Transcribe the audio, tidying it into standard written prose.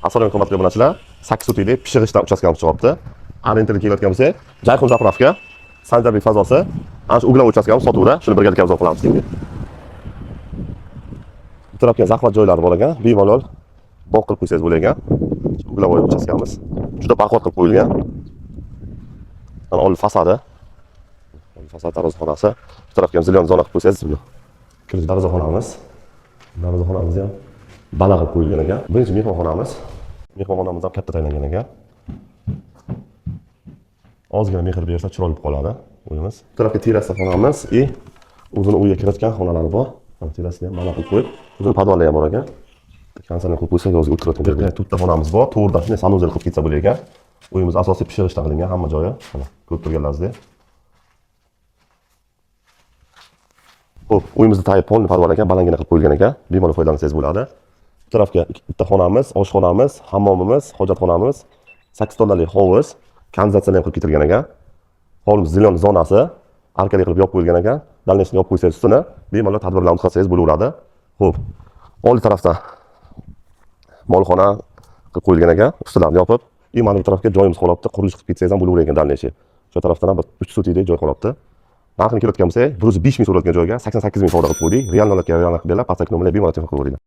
Assalomu alaykum, hurmatli obunachilar. 8 sotiklik pishig'ishdan uchastkamiz chiqyapti. Orientirga kelayotgan bo'lsak, Jayhun заправка, Sanjarbek fazosi, ana shu угловой uchastkamiz sotuvda. Shuni birgalikda обзор qilamiz endi. Bu tarafga захват joylari bor ekan, bemalol bog' qilib qo'ysangiz bo'lar ekan. Угловой uchastkamiz juda baquvvat qilib qo'yilgan. Mana oldi fasadi. Oldi fasad, darvozaxonasi. Bu tarafga ham зелёный zona qilib qo'ysangiz, buni kirish darvozaxonamiz. Darvozaxonamiz ham bala qilib qo'yilgan ekan. Birinchi mehmonxonamiz. Mehmonxonamiz ham katta tayinlangan ekan. Ozgina mehr bersa, chiroyli bo'lib qoladi uyimiz. Bu tarafga terrasa xonamiz и o'zini uyga kiratgan xonalari bor. Mana terrasini ham bala qilib qo'yib, o'zini podvali ham bor ekan. Konditsioner qilib qo'ysak, o'ziga o'tiradigan. Bu yerda to'rtta xonamiz bor. To'g'ridan shunday санузел qilib ketsa bo'lar ekan. Uyimiz asosiy pishig'ishdan qilingan hamma joyi. Mana ko'rib turganlaringizdek. Xo'p, uyimizni tagi полный podval ekan, balandgina qilib qo'yilgan ekan. Bemalol foydalansangiz bo'ladi. Bu tarafga bitta xonamiz, oshxonamiz, hammomimiz, hojatxonamiz, 8 tonnalik hovuz, kanalizatsiyalar ham qilib ketilgan ekan. Hovlimiz зелёный zonasi, arkali qilib yopib qo'yilgan ekan. Дальнейший yopib qo'ysangiz ustini, bemalol tadbirlarni o'tkazsangiz bo'laveradi. Xo'p, oldi tarafda molxona qilib qo'yilgan ekan, ustilarini yopib. И mana bu tarafga joyimiz qolyapti, qurilish qilib ketsangiz ham bo'laverar ekan дальнейший. O'sha tarafdan ham bir 3 sotikdek joy qolyapti. Narxini kelayotgan bo'lsak, 105 ming so'rayotgan joyga 88 ming savdo qilib qo'ydik. Real holatga real narx beriladi, pastdagi nomerlarga bemalol telefon qilib.